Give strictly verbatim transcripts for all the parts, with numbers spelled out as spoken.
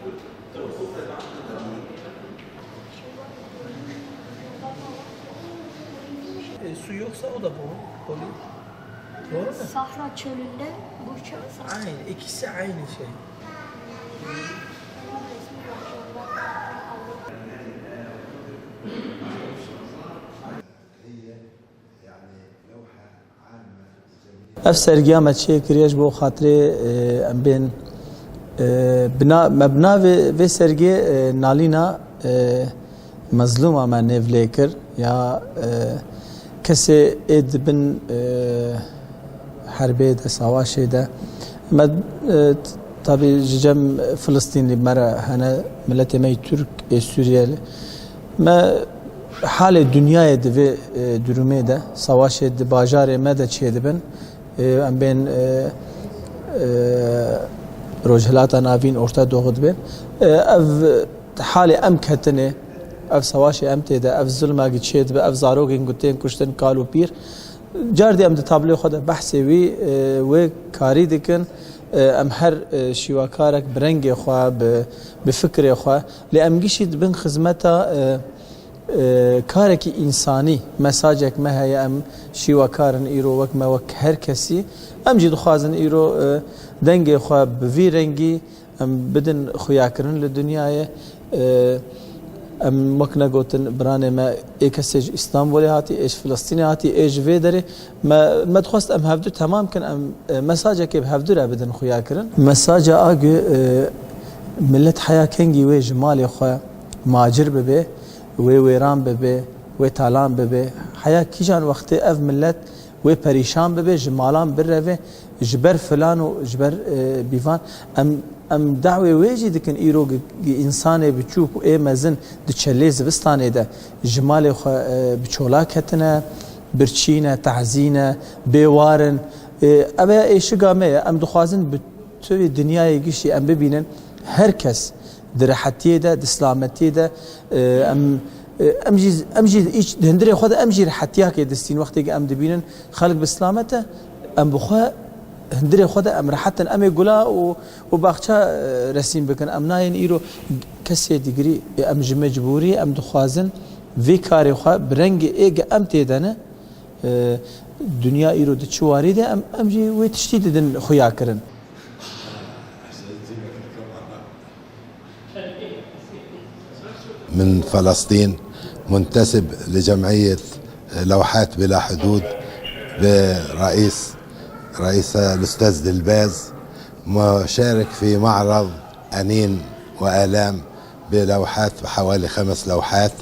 E, su yoksa o da bu. Oluyor. Doğru mu? Sahra çölünde bu çöl sahra. Aynı, ikisi aynı şey. Ev sergiya me çêkiriye ji bo xatirê, e, em bên, e, bina-, me bi navê vê sergiyê, e, nalîna, e, mezlûma me nêv lê kir ya, e, kesê ê di bin, e, herbê de, savaşê de. Me, e, tabî ji cem Filistînlî me re hene, miletê me yê Tirk ê Sûriyelî. Me halê dinyayê di vê, e, durumê de, savaşê di bajarê me de çêdibin. E, em bên, e, e, Rojhilata Navîn, Orta Doğu dibên. E, ev halê em ketinê, ev savaşê em tê de, ev zilma gi çêdibe, ev zarokên ku tên kuştin, kal û pîr. Cardî em di tabloyê xwe de behsê wî, e, wê karî dikin. E, em her, e, şîwekarek bi rengê xwe, bi, bi fikrê xwe, lê em gişî dibin xizmeta, e, e, karekî însanî. Mesajek me heye, em şîwekar in îro wek me, wek her kesî. Em jî dixwazin îro, e, dengê xwe bi vî rengî em bidin xuyakirin li dinyayê. E, em wek negotin, biranê me ê kesê ji Îstanbulê hatî, ê ji Filistînê hatî, ê ji vê derê. Me, me dixwest em hevdu temam kin, em, e, mesajekê bi hevdu re bidin xuyakirin. Mesaja a ku, e, milet heya kengî wê ji malê xwe macir bibe, wê wêran bibe, wê talan bibe. Heya kîjan wextê ev milet wê perîşan bibe, ji malan bireve, ji ber filan û ji ber, e, bîvan. Em, em dawê wê jî dikin, îro gi-, gi-, însanê biçûk û ê mezin di çelê zivistanê de ji malê xwe, e, bi çola ketine, birçî ne, tehzî ne, bêwar in. E, ev ya êşiga me ye. Em dixwazin bi tevî dinyayê giştî em bibînin. Her kes di rehetiyê de, di silametiyê de, e, em, e, em jî, em jî îç, di hundirê xwe de em jî rehetiyakê distîn. Wextê ki em dibînin xelk bi silamet e, em bi xwe hundirê xwe de em rehet in. Em ê gula û, û baxça, e, resîn bikin. Em nayên îro kesê digirî, e, em ji mecbûrî, em dixwazin vê karê xwe bi rengê ê ge em tê de ne. E, dinya îro di çi warî de em, em jî wê tiştî didin xuya kirin. من فلسطين، منتسب لجمعية لوحات بلا حدود برئيس رئيسها الأستاذ دلباز، مشارك في معرض أنين وآلام بلوحات، بحوالي خمس لوحات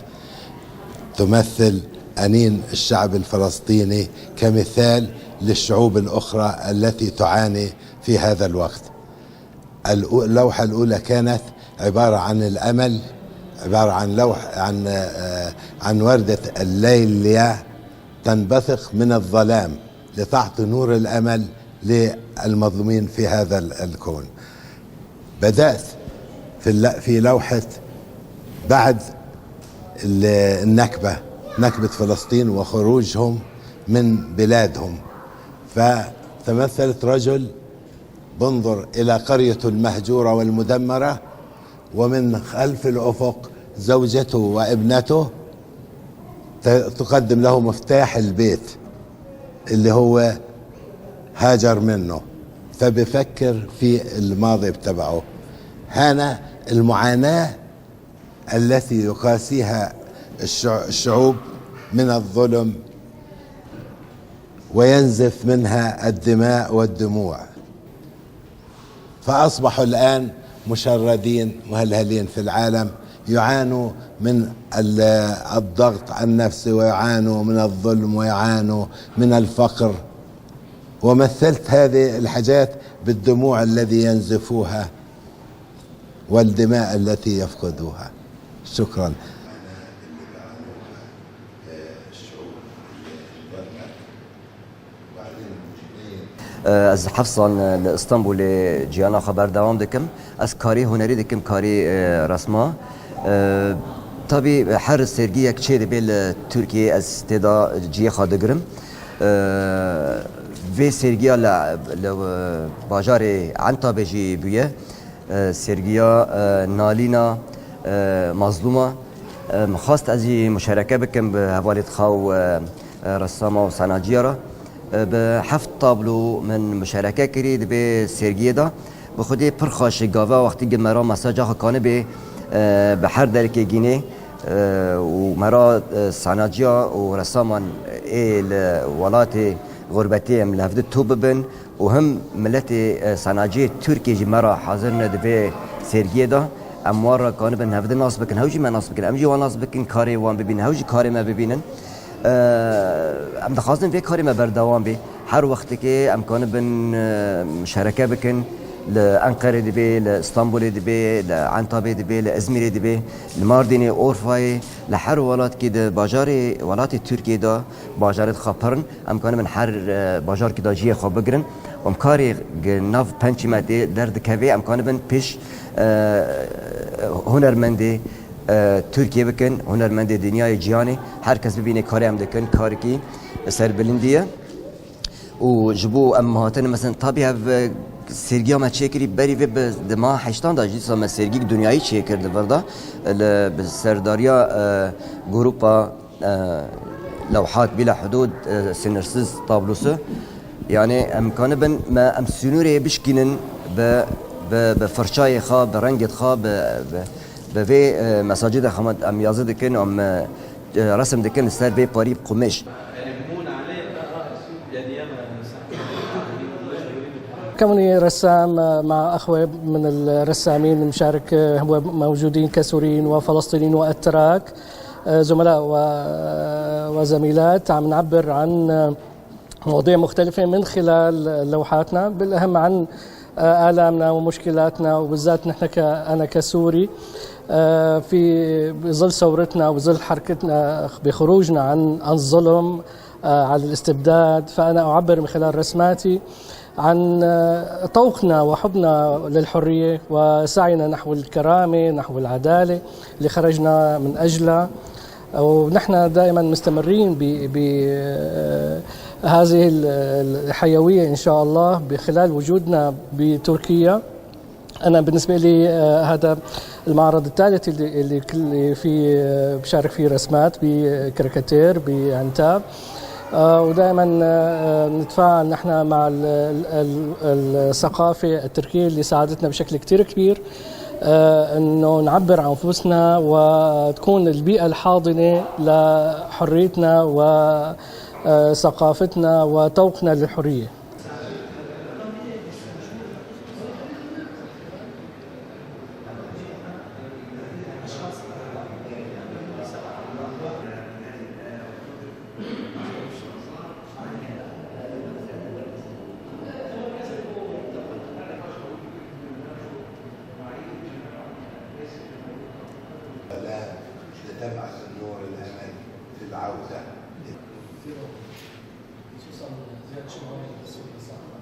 تمثل أنين الشعب الفلسطيني كمثال للشعوب الأخرى التي تعاني في هذا الوقت. اللوحة الأولى كانت عبارة عن الأمل، عبارة عن لوح عن آه، عن وردة الليليا تنبثق من الظلام لتعطي نور الأمل للمظلومين في هذا الكون. بدأت في في لوحة بعد النكبة، نكبة فلسطين وخروجهم من بلادهم، فتمثلت رجل بنظر إلى قريته المهجورة والمدمرة، ومن خلف الأفق زوجته وابنته تقدم له مفتاح البيت اللي هو هاجر منه، فبفكر في الماضي تبعه. هنا المعاناة التي يقاسيها الشعوب من الظلم وينزف منها الدماء والدموع، فأصبحوا الآن مشردين مهلهلين في العالم، يعانوا من الضغط النفسي، ويعانوا من الظلم، ويعانوا من الفقر. ومثلت هذه الحاجات بالدموع الذي ينزفوها والدماء التي يفقدوها. شكرا. Ez heft sal li Stenbolê ciyana xwe berdewam dikim. Ez karî hunerî dikim, karî, e, resma. E, tabî her sergiyek çê dibe li Tirkiyê ez tê de ciyê xwe digirim. E, vê sergiya li, li, e, bajarê Entabê jî bûye. e, sergiya, e, nalîna, e, mazlûma. E, min xwest ez jî muşereke bikim bi hevalê xwe û, e, e, ressama û senaciya re. E, bi heft tablo min muşereke kirî di vê sergiyê de. Bi xwedê pir xweş e, gava wextî gi me re mesaja xwe kanibê, e, bi her derekê gînê, e, û me re, e, senaciya û resaman ê li welatê xurbetê em li hevdi tu bibin. Û him miletê, e, senaciyê Tirkiyê jî me re hazir ne di vê sergiyê de. Em wan re kanibin hevdi nas bikin, hew jî me nas bikin, em jî wan nas bikin, karê wan bibînin, hew jî karê me bibînin. E, em dixwazin vê karê me berdewam bê. Her wextekê em kanibin, e, muşereke bikin. Li Enqerê dibe, li Stenbolê dibe, li Entabê dibe, li Izmîrê dibe, li Mardînê, Orfayê, li her welatkî di bajarê, welatê Tirkiyê de bajarê dixwe pir in. Em kanibin her, e, bajarkî de cihê xwe bigirin. Em karê gi nav penc çîmetê derdikeve, em kanibin pêş, e, hunermendê, e, Tirkiyê bikin, hunermendê dinyayê, cihanê. Her kes bibîne karê em dikin, karekî serbilindî ye. Û ji bo em hatin, mesela, tabî ev, e, sergiya me çêkirî berî vê bi, di meha heştan de jî dîsa me sergîk dinyayî çêkir di vir de. Li, bi serdariya, e, grupa e, Lewhat Bila Hudud, e, Sınırsız tablosu. Yani em kanibin me em sînorê bişkînin bi, bi, bi firçayê xwe, bi rengê xwe, bi, bi, bi vê, e, mesajê de xemet em yazî dikin, em, e, resim dikin li ser vê parî qumêş. كوني رسام مع أخوة من الرسامين نشارك، هو موجودين كسوريين وفلسطينيين وأتراك، زملاء و-، وزميلات، عم نعبر عن مواضيع مختلفة من خلال لوحاتنا، بالأهم عن آلامنا ومشكلاتنا، وبالذات نحن ك-، أنا كسوري، آه، في بظل ثورتنا وبظل حركتنا بخروجنا عن، عن الظلم، آه، على الاستبداد، فأنا أعبر من خلال رسماتي عن، آه، طوقنا وحبنا للحرية وسعينا نحو الكرامة، نحو العدالة اللي خرجنا من أجلها. ونحن دائمًا مستمرين ب-، ب-، آه، هذه ال-، الحيوية إن شاء الله بخلال وجودنا بتركيا. أنا بالنسبة لي، آه، هذا المعرض الثالث اللي، اللي كل، اللي فيه، آه، بشارك فيه رسمات بكاريكاتير، بعنتاب. آه، ودائمًا، آه، نتفاعل نحن مع ال-، ال-، ال-، الثقافة التركية اللي ساعدتنا بشكل كتير كبير، آه، إنه نعبر عن أنفسنا وتكون البيئة الحاضنة لحريتنا و، آه، ثقافتنا وطوقنا للحرية. الآن نتبع النور الأمل في العودة. خصوصًا زيادة شمعون التصوير، صح؟